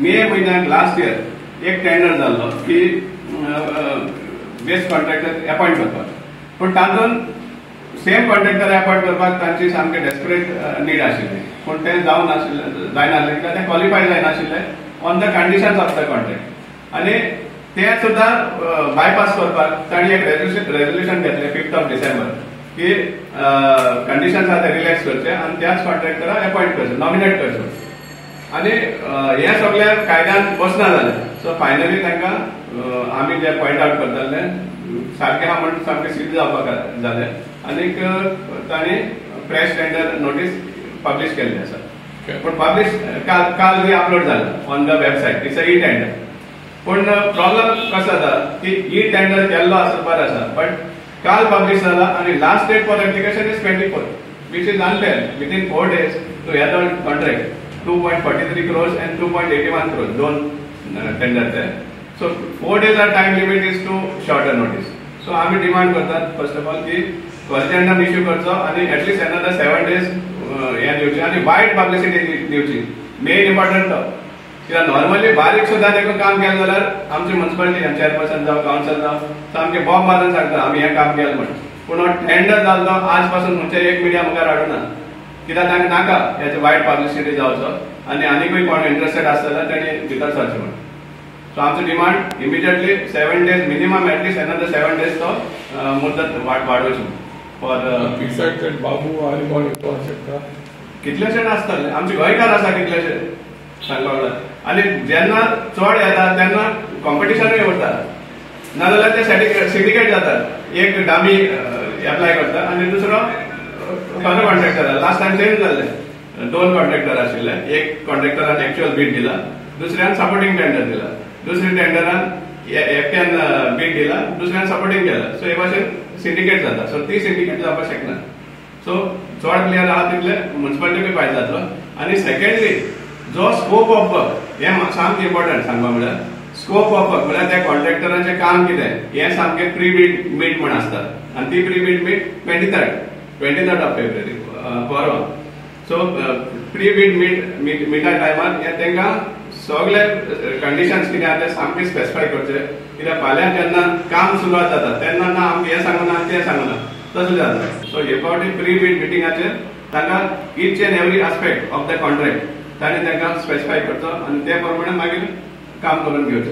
मे म्हयन्याक last year एक tender जाल्लो की वेस्ट कॉन्ट्रॅक्टर अपॉयंट करपाक, पूण तातूंत सेम कॉन्ट्रॅक्टर अपॉयंट करपाक तांची सामके डेस्परेट नीड आशिल्ली, पूण तें जावं नाशिल्लें, जायनासलें कित्याक ते क्वॉलिफाय जायनाशिल्ले on the conditions of the contract. आनी ते सुद्दां बायपास करपाक तांणी एक रेजोल्युशन घेतलें 5th of December की कंडिशन्स आहा ते रिलॅक्स करचे आनी त्याच कॉन्ट्रॅक्टराक अपॉयंट करचे, नॉमिनेट करचे. आनी हे सगळे कायद्यान बसना जालें. सो फायनली तांकां आमी जे पॉयंट आवट करताले सारकें आहा म्हण सामकें सिद्ध जावपाक जालें आनीक तांणी फ्रेश टेंडर नोटीस पब्लीश केल्ली आसा. पूण पब्लीश काल री अपलोड जाला on the website, it's a e tender. पूण प्रॉब्लम कसो जाता की ई टेंडर केल्लो आसा बरें आसा, बट काल पब्लीश जाला आनी last date for application is 24th, which is unfair. Within 4 days to have the contract 2.43 crores and 2.81 crores दोन टेंडर ते. So 4 days are time limit is too short a notice. So आमी demand करतात first of all की corrigendum issue करचो आनी at least another 7 days हें दिवचें आनी वायड पब्लिसिटी दिवची. मेन इम्पॉर्टंट तो कित्याक नॉर्मली बारीक सुद्दां देखून काम केलें जाल्यार आमची म्युनिसिपालिटी चेअरपर्सन जावं कावन्सिल जावं सामकें बॉम्ब मारून सांगता आमी हें काम केलें म्हण. पूण हो टेंडर जालो तो आज पासून खंयचे एक मिडिया मुखार हाडूना, कित्याक तांकां नाका हेची वायट पब्लिसिटी जावचो आनी आनीकूय कोण इंट्रस्टेड आसता जाल्यार तांणी भितर सरचें म्हण. सो आमचो demand immediately 7 days minimum, at least another 7 days तो मुदत वाडोवची फॉर बाबू आनी कोण येवपाक शकता. कितलेशे आसतले आमचे गोंयकार आसा कितलेशे सांगपाक जाय. आनी जेन्ना चड येता तेन्ना कॉम्पिटिशनूय उरता, नाजाल्यार ते सिंडिकेट जातात. एक डामी एप्लाय करता आनी दुसरो खरो कॉन्ट्रॅक्टर. लास्ट टायम सेम जाल्लें, 2 कॉन्ट्रॅक्टर आशिल्ले, एक कॉन्ट्रॅक्टरान एक्च्युअल बीड दिला, दुसऱ्यान सपोर्टिंग टेंडर दिला, दुसऱ्या टेंडरान एकट्यान बीड दिला, दुसऱ्यान सपोर्टिंग केला. सो हे भाशेन सिंडिकेट जाता. सो ती सिंडिकेट जावपाक शकना. सो चड क्लियर आहा तितले म्युनिसिपालिटीकूय फायदो जातलो. आनी सेकंडली जो स्कोप ऑफ वर्क हें सामकें इम्पॉर्टंट सांगपा म्हळ्यार स्कोप ऑफ वर्क म्हळ्यार त्या कॉन्ट्रॅक्टराचें काम कितें हें सामकें प्री बीड मीट म्हण आसता आनी ती pre bid meet 23rd of February परवा. सो प्री बीड मीट मिटा टायमार हे तांकां सगळे कंडिशन्स कितें आहा ते सामकें स्पेसिफाय करचे, कित्याक फाल्यां जेन्ना काम सुरवात जाता तेन्ना ना आमकां हें सांगूना तें सांगूना तशें जाता. सो हे फावटी प्री बीड मिटिंगाचेर तांकां each and every aspect of the contract तांणी तांकां स्पेसिफाय करचो आनी ते प्रमाणे मागीर काम करून घेवचें.